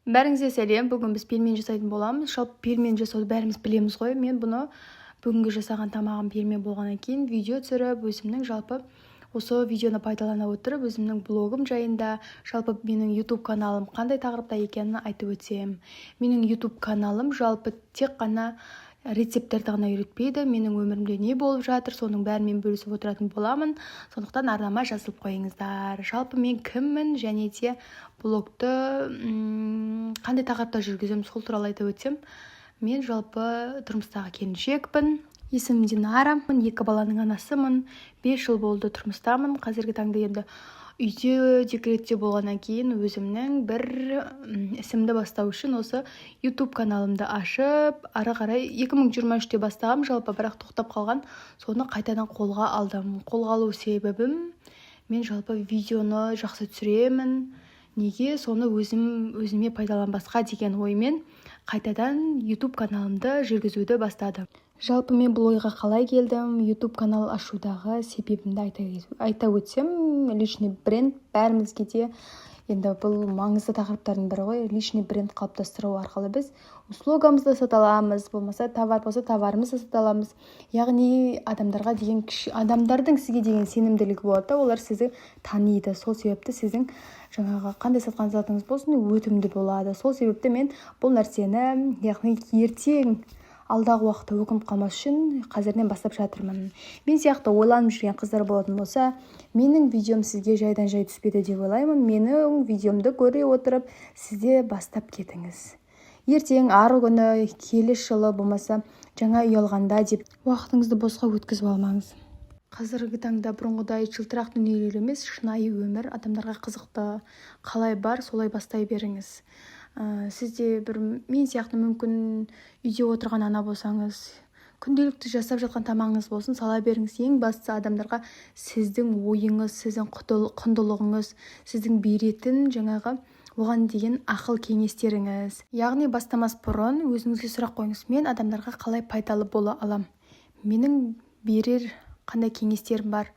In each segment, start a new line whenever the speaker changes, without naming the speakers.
Бәріңізге сәлем! Бүгін біз пельмен жасайтын боламыз. Жалпы, пельмен жасауды бәріміз білеміз ғой. Мен бұны, бүгінгі жасаған тамағым пельмен болғаннан кейін, видео түсіріп, өзімнің, жалпы, осы видеоны пайдалана отырып, өзімнің блогым жайында, жалпы менің YouTube каналым қандай тақырыпта екенін айтып өтсем. Менің YouTube каналым жалпы тек қана рецепттерді ғана үйретпейді, менің өмірімде не болып жатыр, соның бәрімен бөлісіп отыратын боламын. Сондықтан арнама жазылып қойыңыздар. Жалпы мен кіммін және де блогты қандай тақырыпта жүргіземін, сол туралы айтып өтсем. Мен жалпы тұрмыстағы келіншекпін, есімім Динара, екі баланың анасымын, 5 жыл болды тұрмыстамын. Қазіргі таңда енді үйде, декретте болғаннан кейін, өзімнің бір ісімді бастау үшін осы YouTube каналымды ашып, ары қарай 2023-те бастағам жалпы, бірақ тоқтап қалған, соны қайтадан қолға алдым. Қолға алу себебім, мен жалпы видеоны жақсы түсіремін, неге соны өзім өзіме пайдаланбасқа деген оймен қайтадан YouTube каналымды жүргізуді бастадым. Жалпы мен бұл ойға қалай келдім, YouTube канал ашудағы себебімді айта өтсем. Личный бренд бәрімізге де енді бұл маңызды тақырыптардың бірі ғой. Личный бренд қалыптастыру арқылы біз услугамызды сата аламыз, болмаса товар болса, товарымызды сата аламыз. Яғни адамдарға деген, адамдардың сізге деген сенімділігі болады да, олар сізді таниды. Сол себепті сіздің жаңағы қандай сатқан затыңыз болсын, өтімді болады. Сол себепті мен бұл нәрсені, яғни ертең, алдағы уақытта өкініп қалмас үшін қазірден бастап жатырмын. Мен сияқты ойланып жүрген қыздар болатын болса, менің видеом сізге жайдан жай түспеді деп ойлаймын. Менің видеомды көре отырып, сіз де бастап кетіңіз. Ертең, арғы күні, келесі жылы, болмаса жаңа үй алғанда деп уақытыңызды босқа өткізіп алмаңыз. Қазіргі таңда бұрынғыдай жылтырақ дүниелер емес, шынайы өмір адамдарға қызықты. Қалай бар, солай бастай беріңіз. Сіз де бір мен сияқты мүмкін үйде отырған ана болсаңыз, күнделікті жасап жатқан тамағыңыз болсын, сала беріңіз. Ең бастысы, адамдарға сіздің ойыңыз, сіздің құндылығыңыз, сіздің беретін жаңағы оған деген ақыл кеңестеріңіз. Яғни бастамас бұрын өзіңізге сұрақ қойыңыз: мен адамдарға қалай пайдалы бола алам, менің берер қандай кеңестерім бар?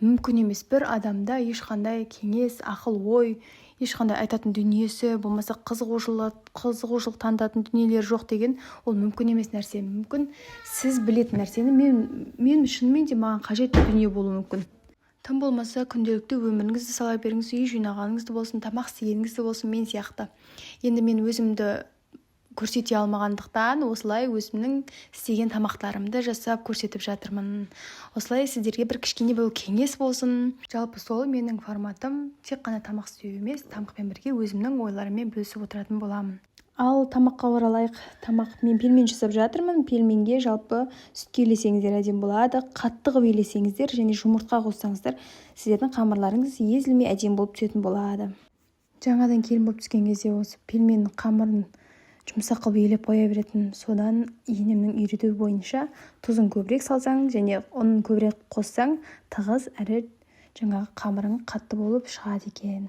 Мүмкін емес, бір адамда ешқандай кеңес, ақыл ой, ешқандай айтатын дүниесі, болмаса қызығушылық танытатын дүниелері жоқ деген ол мүмкін емес нәрсе. Мүмкін, сіз білетін нәрсені мен шынымен де маған қажетті дүние болуы мүмкін. Тым болмаса күнделікті өміріңізді сала беріңіз, үй жинағаныңызды болсын, тамақ істегеніңізді болсын. Мен сияқты енді мен өзімді көрсете алмағандықтан, осылай өзімнің істеген тамақтарымды жасап көрсетіп жатырмын. Осылай сіздерге бір кішкене бұл кеңес болсын. Жалпы сол, менің форматым тек қана тамақ істеу емес, тамақпен бірге өзімнің ойларыммен бөлісіп отыратын боламын. Ал тамаққа оралайық. Тамақ, мен пельмен жасап жатырмын. Пельменге жалпы сүтке илесеңіздер, әдемі болады. Қатты қылып илесеңіздер және жұмыртқа қоссаңыздар, сіздердің қамырларыңыз езілмей, әдемі болып түсетін болады. Жаңадан келін болып түскен кезде осы пельменнің қамырын жұмсақ қылып илеп қоя беретін. Содан енемнің үйретуі бойынша, тұзын көбірек салсаң және ұнын көбірек қоссаң, тығыз әрі жаңағы қамырың қатты болып шығады екен.